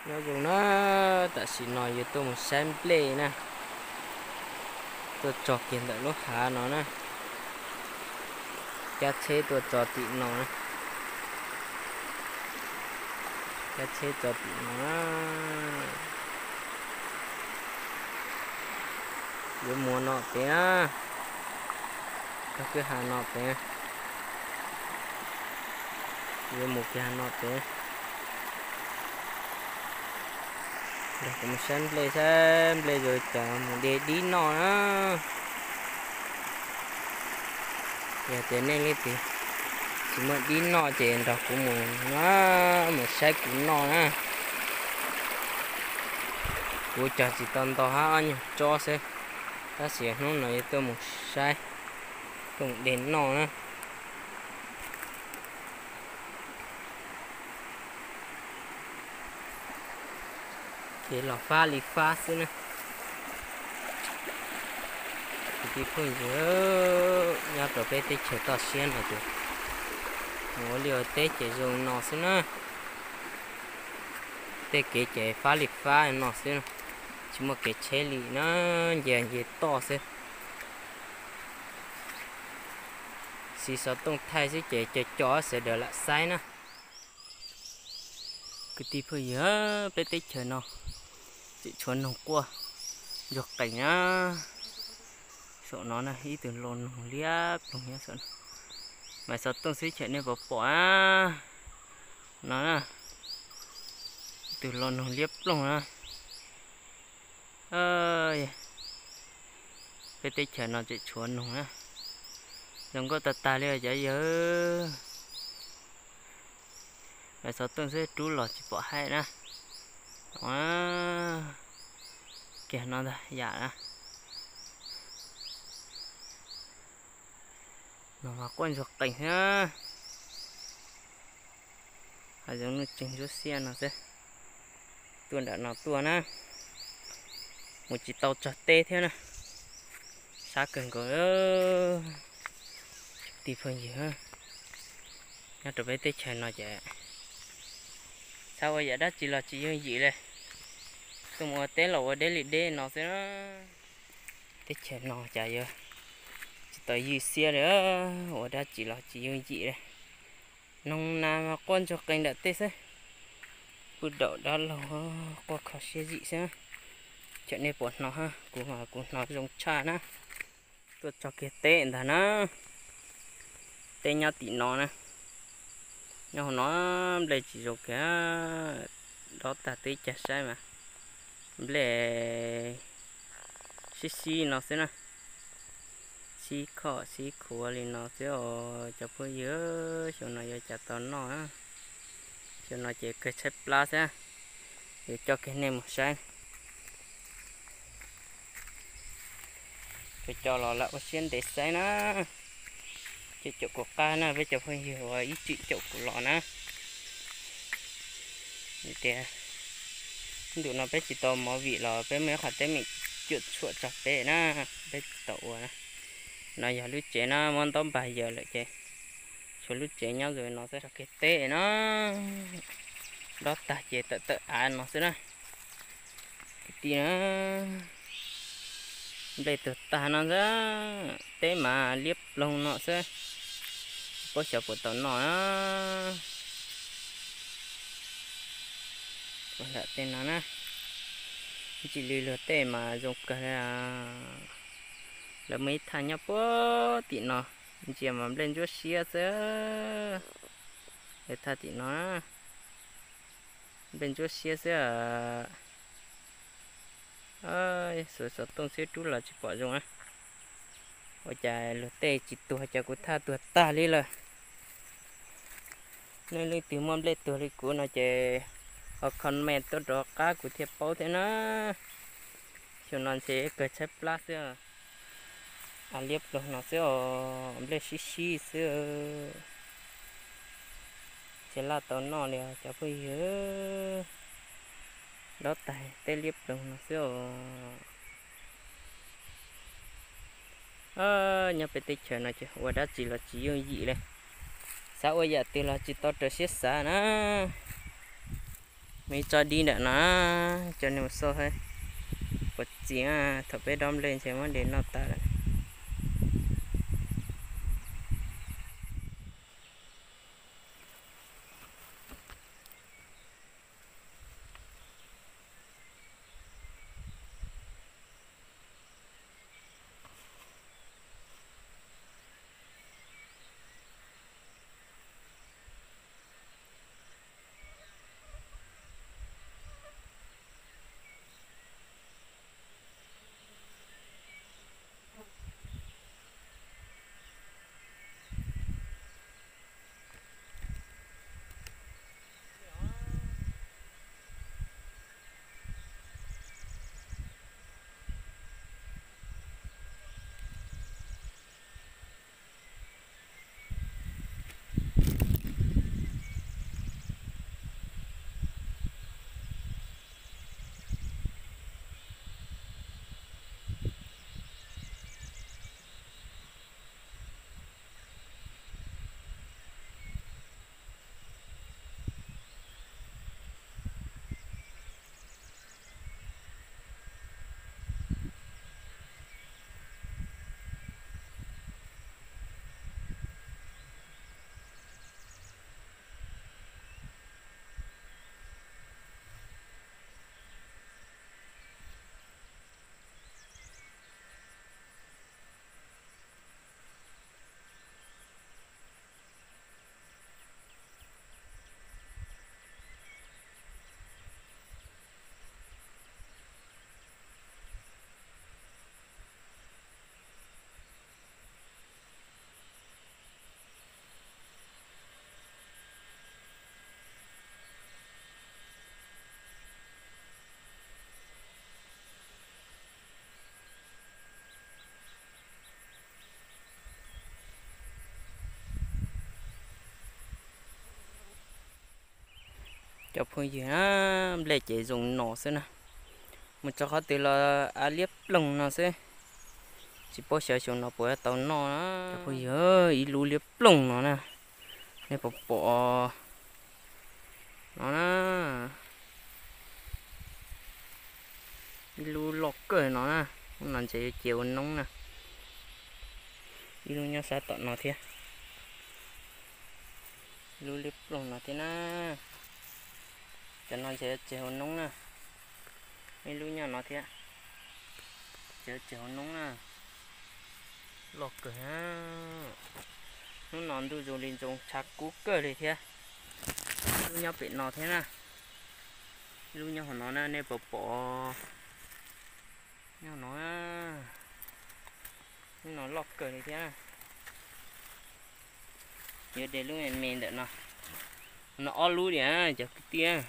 Nyob zoo na, tam sim no yuav tuaj mus saib nplej na. Tuaj tso kiag ntawm lub hav no na. Cab tsheb tuaj tso tim no na. Cab tsheb tso tim no na. Yuav mus no pem na. Tog kwj ha no pem. Yuav mus kiag no pem. Nrog kuv mus saib nplej, saib nplej zoo cas mus de dib noj na. Yog tias nej leej twg tsis muaj dib noj ces nrog kuv mus, mus saib kuv noj na. Kuv cog tsis tau ntau, hab ob nyuag tsob xwb, tab sis hnub no yuav tuaj mus saib, tuaj mus de noj na. Kev los fab li fab xwb na. Kwv tij phooj ywg, nyob rau peb teb chaws toj siab no ces mus ua liaj ua teb ces zoo no xwb na. Tej kev ces fab li fab no xwb, tsis muaj kev tsheb li na, nce nce toj xwb. Siv xov tooj thaij xwb ces co co sawv daws lam saib na. Kwv tij phooj ywg, peb teb chaws no tseem tshuav noog quaj ntsuag qees na. Saum no na ib tug lo noog liab ploog nyob saum no. Mas xov tooj xwb ces nej puas pom na. No na, ib tug lo noog liab ploog na. Peb teb chaws no tseem tshuav noog na. Zoo nkauj tag tag li cov yawg. Mas xov tooj xwb rub los tsis pom haib na. Kiag no ntag yam na. Noog mas quaj ntsuag qees na. Hav zoov nuj tseeg ntsuab xiab no xwb. Tuaj nram no tuaj na, mus tsis tau txog teb thiab na. Sab kawg nkaus. Kwv tij phooj ywg, nyob rau peb teb chaws no ces xav ua yam dab tsi los tsis yooj yim li. Tuaj mus ua teb los ua deb li deb no xwb na. Teb chaws no cas yuav tsis tau ywj siab li, ua dab tsi los tsis yooj yim li. Noog nas mas quaj ntsuag qees nram tej xwb. Pw daum dab laug quaj kho siab zim xwb. Tseem nej pom hnov, kuv mas kuv hnov zoo tshaj na. Tuaj tso kiag teb ntag na. Teb nyob tim no na. Nyob hauv no nplej tsis zoo kiag, dob tag teb cag saib mas nplej sib sib no xwb na. Sib khom sib khuav li no xwb os cov phooj ywg. Xyoo no yuav cas tau noj. Xyoo no ces kawg tshaib plab xwb. Yuav coj kiag nej mus saib. Cov coj los lam ua siab ntev saib na. Ces caum kuv qab na peb cov phooj ywg uas ib txwm caum kuv los na. Tias ntu no peb tsis tau movie los peb muaj ib qhov teeb meem cuam tshuam tso peb na, peb tsis tau ua na. No yog lub tsev na, muab ntaub npag yaws lawm ces tshuav lub tsev nyob zoo no xwb. Tso kiag teb no, dob tag ces tawm tawm av no xwb na. Kwv tij na, nplej tuag tag no xwb, teb mas liab ploog no xwb, tsis paub xyov puas tau noj na. Ua nram tej no na, ntsim li luag tej mas zoo kawg li. Lawv muaj ib thaj nyob puag tim no, ntsia mas nplej ntsuab siab xwb. Lawv thaj tim no, nplej ntsuab siab xwb. Xuav xov tooj xwb rub los tsis pom zoo na. Ua cas luag tej tsis tuag, cas kuv thaj tuag tag li lawm. Nej leej twg muaj nplej tuag li kuv no ces ho comment tuaj rov qab kuv thiaj paub thiab na. Xyoo no ntshe kawg tshaib plab xwb. Av liab ploog no xwb os, nplej sib sib xwb. Tsis laj tau noj li os cov phooj ywg. Dob tag teb liab ploog no xwb os. Nyob peb teb chaws no ces ua dab tsi los tsis yooj yim li. Xav ua yam twg los tsis tau raws siab xav na. Muaj ib tsob dib ntawm no, coj nej mus xauj saib puas txi. Thaum peb dob nplej ntshe muab de noj tas lawm. Cov phooj ywg, nplej ces zoo no xwb na. Mus txog qhov twg los av liab ploog no xwb. Tsis paub xyov xyoo no puas tau noj na. Cov phooj ywg, ib lub liab ploog no na. Nej puas pom no na? Ib lub loj kawg no na. Hnub no ntshe yuav cia ua noob na. Ib lub nyob sab tom no thiab. Ib lub liab ploog no thiab na. Cov no ntshe yuav tseg ua noob na. Ib lub nyob no thiab. Ntshe yuav tseg ua noob na. Loj kawg. Hnub no ntuj zoo li zoo tshav kub kawg li thiab. Ib lub nyob pem no thiab na. Ib lub nyob hauv no na, nej puas pom? Nyob no, hnub no loj kawg li thiab. Yuav de lub me me ntawm no. No ob lub diam cov kwv tij.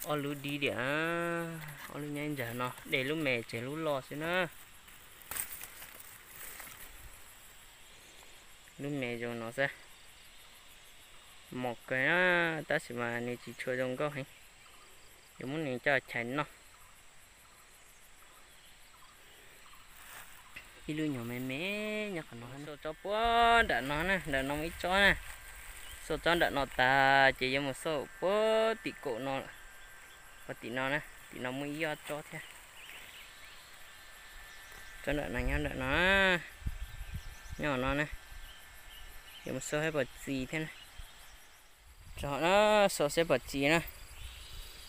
Ob lub dib diam. Ob lub nyob ntsag no, de lub me tseg lub loj xwb na. Lub me zoo no xwb. Mos kawg na, tab sis mas nws tsis tshua zoo nkauj heev. Yuav muab nws coj chais noj. Ib lub nyuag me me nyob qhov no. Xauj tsob puag nram no na, nram no muaj ib tsob na. Xauj tsob nram no tas ces yuav mus xauj puag tim kaum no. Puag tim no na, tim no muaj ib ob tsob thiab. Tsob nram no nyob nram no, nyob no na. Yuav mus xauj saib puas txi thiab na. Tso na, xauj saib puas txi na.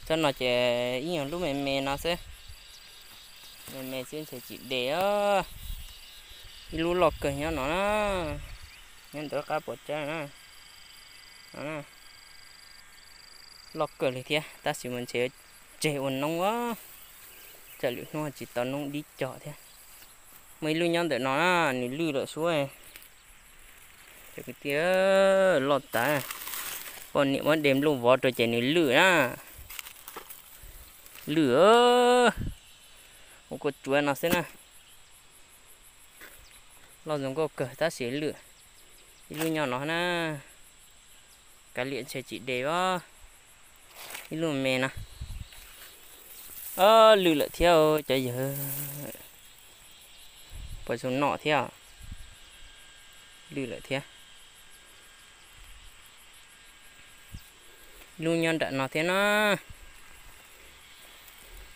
Tsob no ces ib nyuag lub me me no xwb. Me me xwb ntshe tsis de os. Ib lub loj kawg nyob no na. Nyob ntawm qab puas tsawb na. Loj kawg li thiab, tab sis mas ntshe tseg ua noob os. Tsam lwm hnub tsis tau noob dib cog thiab. Muaj ib lub nyob ntawm no na, nws lwj lawm xwb. Cov kwv tij, loj tas. Poj niam muab de nplooj vov rau ces nws lwj na. Lwj, ua kua tsuav no xwb na. Loj zoo nkauj kawg tab sis lwj. Ib lub nyob no na. Kav liam ntshe tsis de os. Ib lub me no. Lwj lawm thiab cov yawg. Puas zoo noj thiab? Lwj lawm thiab. Lub nyob nram no thiab na.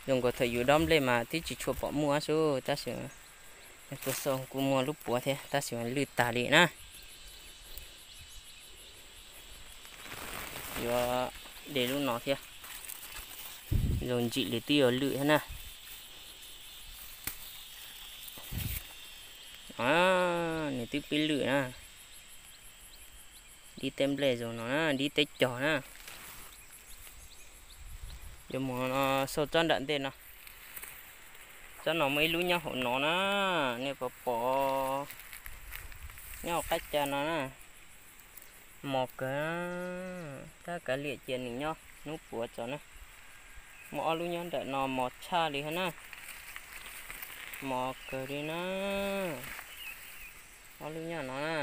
Zoo nkaus thaum yus dob nplej mas twb tsis tshua pom muaj xwb, tab sis kuj xauj kuj muaj lub puav thiab, tab sis lwj tag li na. Yuav de lub no thiab. Zoo ntsim li twb yuav lwj thiab na. Nws twb pib lwj na. Dib teb nplej zoo no na, dib teb cog na. Yuav mus no, xauj tsob nram ntej no. Tsob no muaj ib lub nyob hauv no na, nej puas pom? Nyob hauv qab ca no na. Mos kawg, tab kav liam cia nws nyob hnub puav tso na. Muaj ob lub nyob nram no mos tshaj li thiab na. Mos kawg li na. Ob lub nyob no na.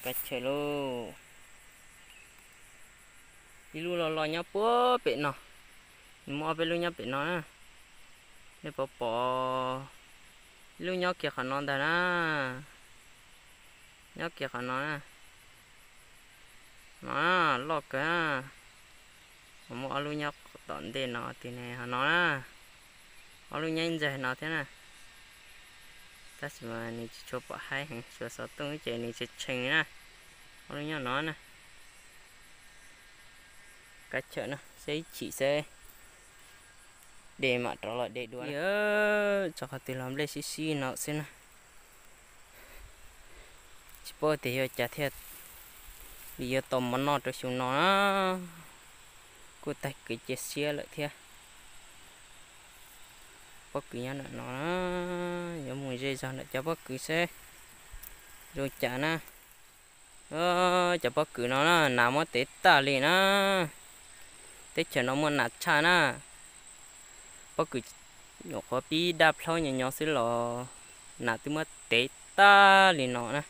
Kav chawm lauj. Ib lub loj loj nyob puag pem no. Nws muaj ob peb lub nyob pem no na. Nej puas pom? Ib lub nyob kiag qhov no ntag na. Nyob kiag qhov no na. No, loj kawg. Muaj ob lub nyob tom ntej no, tim ne qhov no na. Ob lub nyob ib ntxaig no thiab na. Tab sis mas nws tsis tshua pom haib heev, suav xov tooj ces nws tshee tshee na. Ob lub nyob no na. Kav chawm no, seb ib chim seb de mam rov los de dua. Tso qhov twg los nplej sib sib no xwb na. Tsis paub tias yuav cas thiaj li yuav tau mov noj rau xyoo no na. Kuj tag kev cia siab lawm thiab. Pob kws nyob ntawm no na, yuav mus ze zog ntawm cov pob kws seb zoo cas na. Cov pob kws no na nas muab tev tag li na. Teb chaws no muaj nas tshaj na. Pob kws nyuam qhuav pib daj plhaub nyo nyo xwb los nas twb muab tev tag li no na.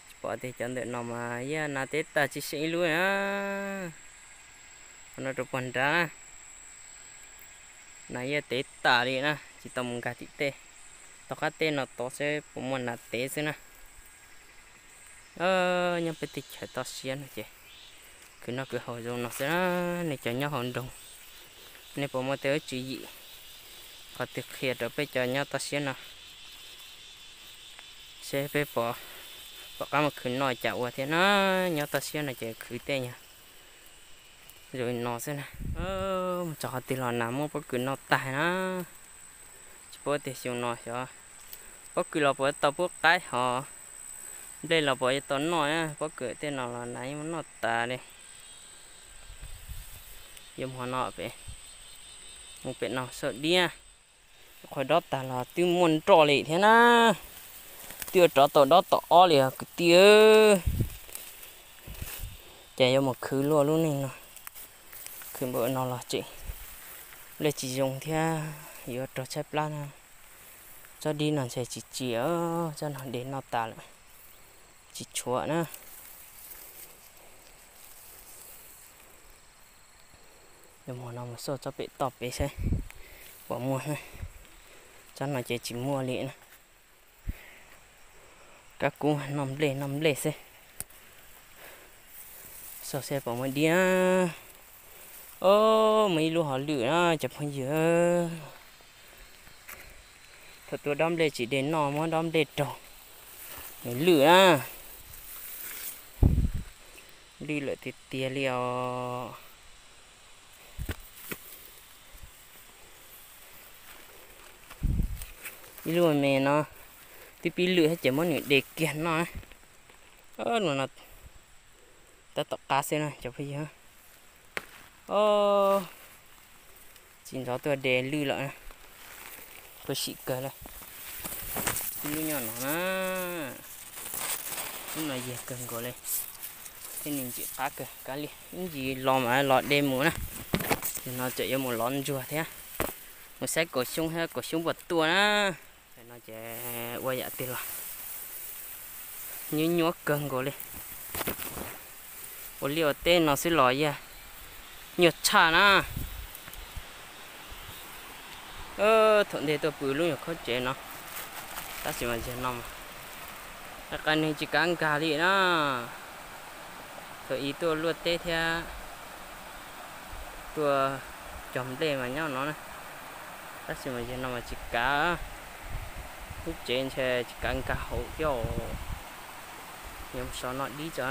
Tsis pom tias cov ntawm no mas yog nas tev tag tsis seem ib lub na. Qhov no rau puag nrad na. Nas yog tev tas li na, tsis tau mus nkag tim tej. Tom qab tej no tod seb puas muaj nas tev xwb na. Nyob peb teb chaws toj siab no ces khwv noj khwv haus zoo no xwb na. Nej cov nyob hauv nroog, nej puas muaj tej lub tswv yim qhov twg qhia rau peb cov nyob toj siab no, seb peb pom, pom qab mus khwv noj cas ua thiab na. Nyob toj siab no ces khwv tej nyuag zoo li no xwb na. Mus txog qhov twg los nas muab pob kws noj tag na. Tsis paub tias xyoo no xyov pob kws los puas tau pub qaib hos nplej los puas yuav tau noj na. Pob kws tej no los nas yeej muab noj tas li. Yuav mus no pem, mus pem no saum diab. Qhov dob tag los twb muaj nroj li thiab na. Twb yuav rov tau dob tom ob li os kwv tij. Ces yuav mus khwv luaj lub neej no. Khwv npaum no los tseem nplej tsis zoo thiab, yuav raug tshaib plab na. Tsob dib no ntshe tsis tsim, tsob no de noj tas lawm, tsis tshuav na. Mus no mus xauj tsob pem toj pem seb puas muaj. Tsob no ces tsis muaj li na. Kab kub noj nplej noj nplej xwb. Xauj seb puas muaj dib. Ob, muaj ib lub hov lwj na cov phooj ywg. Thaum tuaj dob nplej tsis de noj muab dob nplej raug, nws lwj na. Lwj lawm tiag tiag li os. Ib lub me no twb pib lwj thiab ces muab nws de kiag noj. Tab tom qab xwb na cov phooj ywg. Tsis ntxov tuaj de lwj lawm. Khuv xim kawg li. Ib lub nyob no na. Lub no yag kawg nkaus li. Tej nws ntsim qab kawg, kav liam ib ntsis los mas los de mus na. Nim no tseem yuav mus lov ntsuag thiab, mus saib kaum xyoob thiab kaum xyoob puas tuaj na. Tam no ces ua yam twg los nyuaj nyuaj kawg nkaus li. Ua liaj ua teb no xwb los yog nyuaj tshaj na. Thaum ntej tuaj pw lub nyuag khaub tsev no, tab sis mas yog no mas Qee qee neeg tsis kav nkag li na. Thaum ub tuaj luaj teb thiab tuaj cog nplej mas nyob no na, tab sis mas yog no mas tsis kav. Lub tsev ntshe tsis kav nkag hauv thiab os. Yuav so noj dib tso.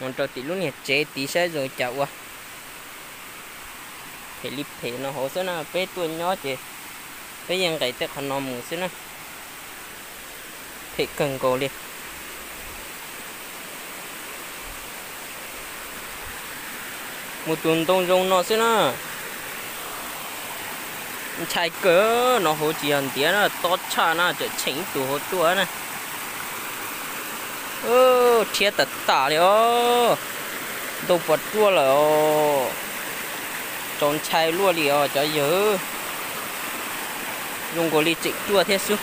Mus rau tim lub niag tsev tid saib zoo cas ua. Phem li phem no hauv xwb na, peb tuaj nyob ces Peb yeej nqes tej qhov no mus xwb na. Phem kawg nkaus li. Mus tus ntoo zoo no xwb na. Ntshai kawg no, hauv tsis yog ntiav na, tob tshaj na, tseem tsheem ib tug hauv tuaj na. Rhiab tas tas li os. Ntoo puas ruaj lawm os. Txaus ntshai luaj li os cov yawg. Zoo nkaus li tseem ruaj thiab xwb.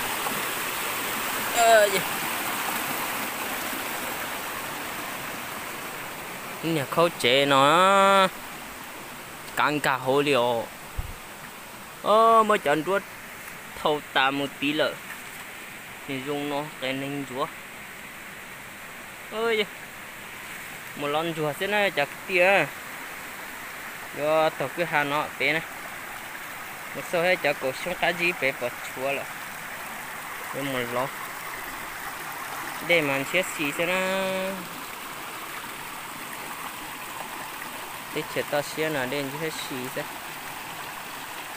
Niag khaub tsev no kav nkag hauv li os. Muab cov nruab thau tas mus tid lawm. Nws zoo no qias neeg ntsuav. Mus lov ntsuag xwb na cov kwv tij. Yuav taug kwj ha no pem na. Mus xauj thiab cov kaum xyoob qab zib pem puas tshuav lawm. Yuav mus lov. Dej mas ntshiab si xwb na. Teb chaws toj siab no dej ntshiab si xwb.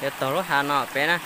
Yuav taug lub ha no pem na.